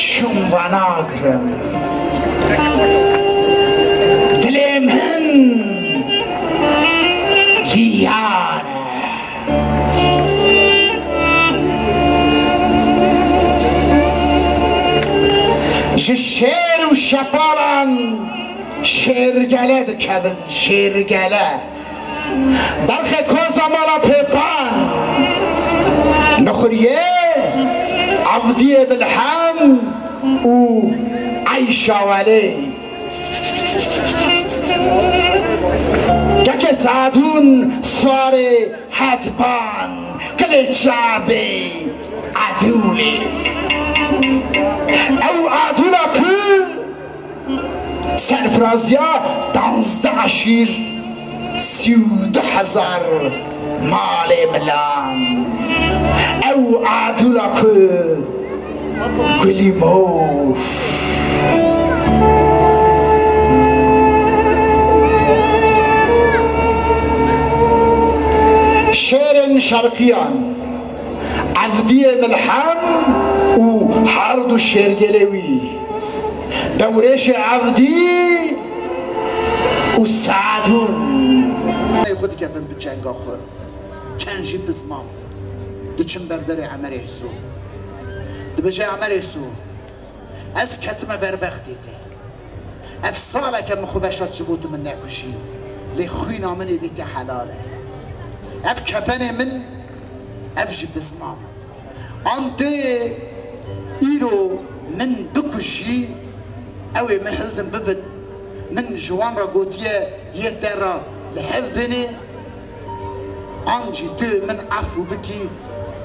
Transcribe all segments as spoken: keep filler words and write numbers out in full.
Şûn venagirim. Dilê min liyar e. Ji şêr û şepalan şêrgele dikevin, şêrgele. Berxê koza mala Pêpan, Nixuriyê, Evdiyê Milhem û Eyşa Welê. Kekê Sadûn Sarê Hedban, Kilê Çavê Adûlê. Ew Adûla ku serfiraziya danzdeh eşîr, sî û du hezar malê milan. Ew Adûla ku gulî mov. Şêrên şerqiyan. Evdiyê Milhem û her du şêrgelê wî, Dewrêşê Evdî û Sadûn. Xwe dikevin bi cenga xwe. Çend jî bizman. Diçin ber derê Emerê Hiso. Dibêje Emerê Hiso, ez ketime ber bextê te. Ev saleke min xwe veşart ji bo tu min nekujî. Lê xwîna min êdî te helal e. Ev kefenê min, ev jî bizman. An tu îro min bikujî, ew ê min hildin bibin. Min ji wan re gotiye yê te re li hev binê. An jî tu min efû bikî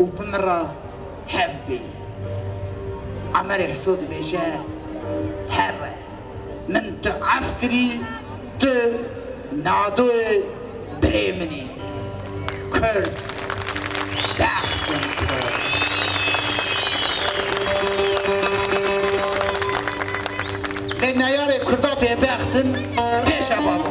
û bi min re hev bê. Emerê Hiso dibêje, here. Min tu ef kirî, tu nadoyê birê min î. Kurd, bextin Kurd. Lê neyarê Kurda bêbext in, pêşe babo.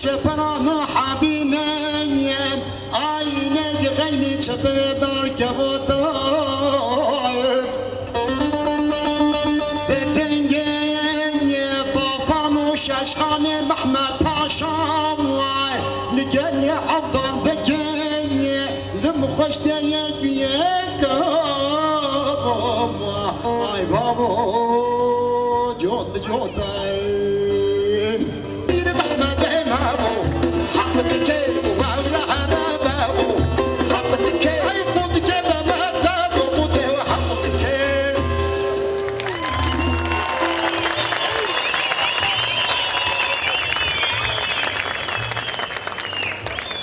Çepena muhabîne, aynek xeynî çepedar kevota. Bi dengê tafan û şeşxanê Mehmet Paşa, li gelê Evdan vekê, li min xweş te yek bi yek. Ay babo, cot bi cot e.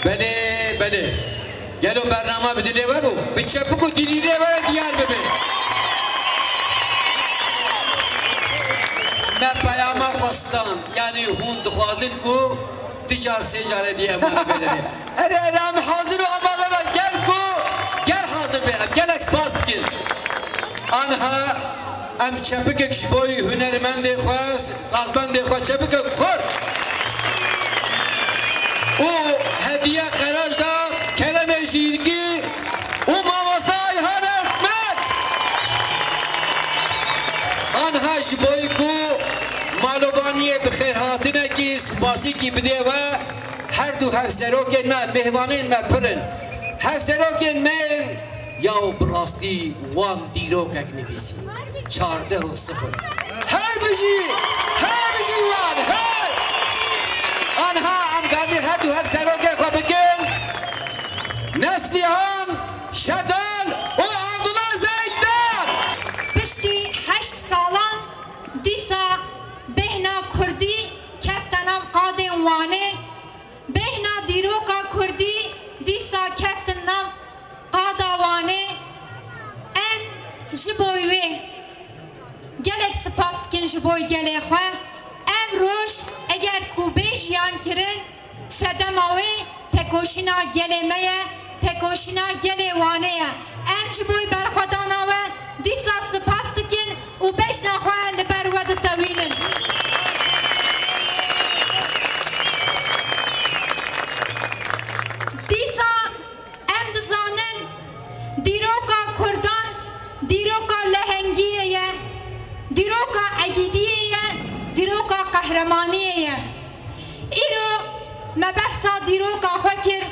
Belê, belê. Gelo bernama bi dilê we bû? Bi çepik û dilî lê we diyar bibe. Me peyama xwe stand, yanî hûn dixwazin ku du car sê carê dî em wan bêdinê. Erê, erê, em hazir û amade be, gel ku, gel hazir be, em gelek spas dikin. Anha em çepikek ji bo hunermendê xwe, sazbendê xwe, çepikek xurt û hediye qeraş da Keremê Jînkî û mamosta Ayhan Erkmen. Anha ji bo ku malovaniyê bi xêrhatinekî, spasîkî bidê we, her du hevserokên me, mêvanên me pir in. Hevserokên me yên Ya bi rastî wan dîrokek nivîsî. Çardeh û sifir. Her bijî! Her bijî wan! Her! Anha em gazî her du hevserokê xwe bikin. Neslihan Şedal û Abdullah Zeydar. Piştî heşt salan dîsa bêhna kurdî kefte nav qadên Wanê. Bêhna dîroka kurdî dî Ji bo wê gelek spas dikin ji bo gelê xwe. Ev roj eger ku bê jiyan kirin, sedema wê tekoşîna gelê me ye, tekoşîna gelê Wanê ye. Em ji bo berxwedana we dîsa spas dikin û bejna xwe li ber we ditewînin. Dîsa Em dizanin dîroka Kurdan dîroka lehengiyê ye, dîroka egîdiyê ye, dîroka qehremaniyê ye. Îro me behsa dîroka xwe kir,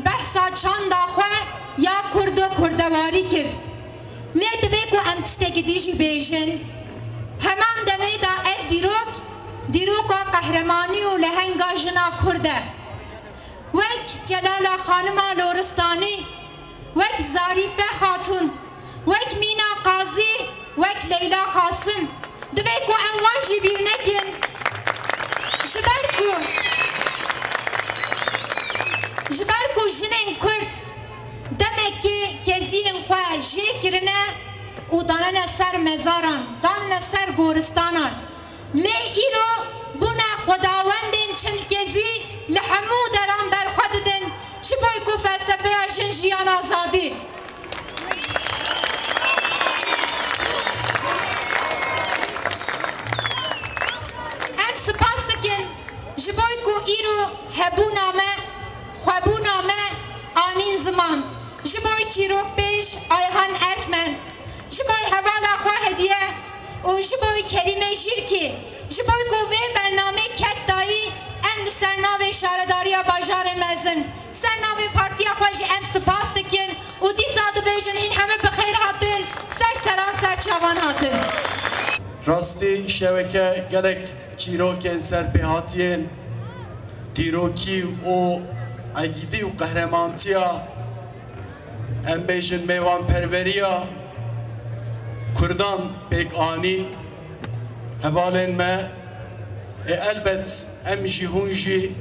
behsa çanda xwe ya kurdo kurdewarî kir. Lê divê ku em tiştekî dî jî bêjin. Heman demê de ev dîrok, dîroka qehremanî û lehenga jina kurd e. Wek Celala Xanima Loristanî, wek Zarîfe Xatûn, wek Mîna Qazî, wek Leyla Qasim, divê ku em wan jî bîr nekin. Ji ber ku, ji ber ku jinên Kurd demekê keziyên xwe jê kirine û danene ser mezaran, danine ser goristanan. Lê îro bûne xwedawendên çilkezî li hemû deran berxwe didin, ji bo ku felsefeya jin jiyan azadî. Em spas dikin ji bo ku îro hebûna me, xwebûna me anîn ziman. Ji bo çîrokbêj Ayhan Erkmen, ji bo hevala xwe Hediye û ji bo Kerîme Jîrkî, ji bo ku vê bernamê ket dayî, em li ser navê Şaredariya Bajarê Mezin, ser navê partiya xwe jî em spas dikin û dîsa dibêjin hîn heme bi xêr hatin, ser seran ser çavan hatin. Rastî şeveke gelek çîrokên serpêhatiyên dîrokî û egîdî û qehremantiya, em bêjin, mêvanperweriya Kurdan pêk anîn. Hevalên me, ê elbet em jî, hûn jî,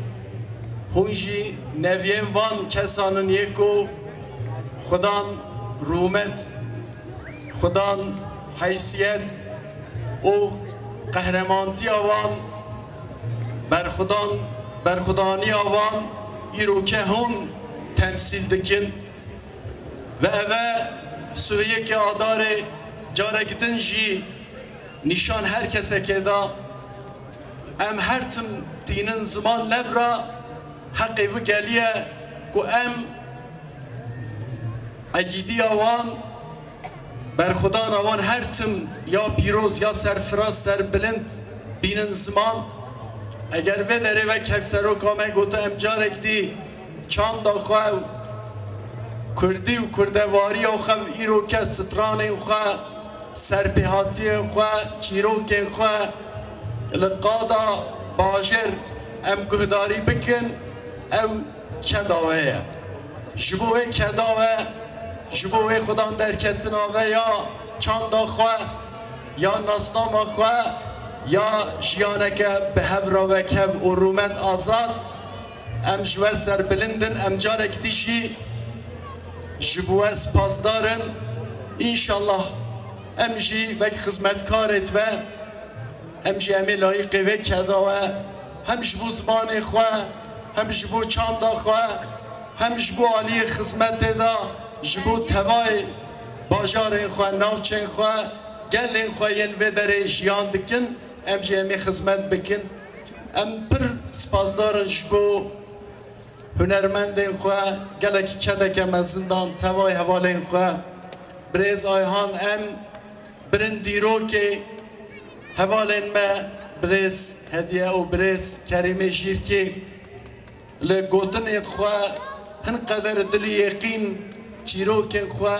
hûn jî neviyên van kesan in yê ku xudan rûmet, xudan heysiyet û qehremantiya wan, berxudan, berxudaniya wan îroke hûn temsîl dikin. Ve eve sihê yekê Adarê carek din jî nîşan her kesekê da. Em her tim tînin ziman lev ra, heqê vi geliye ku em egîdiya wan, berxudana wan her tim ya pîroz, ya serfiraz, serbilind bînin ziman. Eger vê derê wek hevseroka me gote, em carek dî çanda xwe û kurdî û kurdevariya xwe û îroke stranên xwe, serpêhatiyên xwe, çîrokên xwe li qada bajêr em guhdarî bikin, ew keda we ye. Ji bo wê keda we, ji bo wê xudan derketina ve ya çanda xwe, ya nasnama xwe, ya jiyaneke bi hev re wekhev û rûmet azad, em ji we serbilind in, em carek dî jî ji bo we spasdar in. Înşallah em jî wek xizmetkarê we, em jî em ê layîqê vê keda we, hem ji bo zimanê xwe, hem ji bo çanda xwe, hem ji bo aliyê xizmetê de, ji bo tevayê bajarên xwe, navçeyên xwe, gelên xwe yên vê derê jiyan dikin, em jî em ê xizmet bikin. Em pir spasdar in ji bo hunermendên xwe, gelekî kedeke mezin dan tevayê hevalên xwe. Birêz Ayhan, em birin dîrokê hevalên me, birêz Hediye û birêz Kerîmê Jîrkî, li gotinên xwe hin qeder dilî yêqîn çîrokên xwe,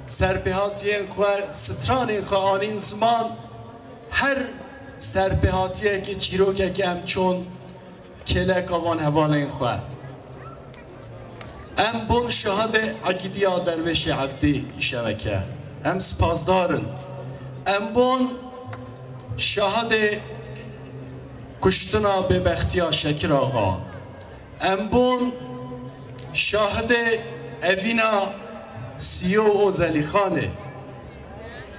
serpêhatiyên xwe, stranên xwe anîn ziman. Her serpêhatiyekê, çîrokekê em çon kêleka van hevalên xwe. Em bûn şahidê egîdiya Dervêşê Evdî îşeveke. Em spasdar in. Em bûn şahidê kuştina bêbextiya Şekir Axa. Em bûn şahidê evîna Siyo û Zelîxanê.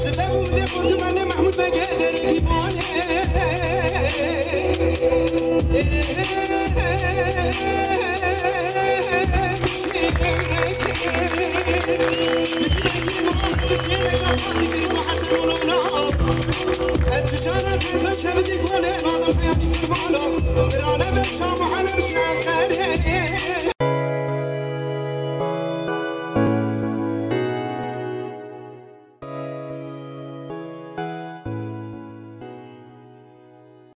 Sibe û dê Kurdimanê Mehmûd Bege derê dîvanê.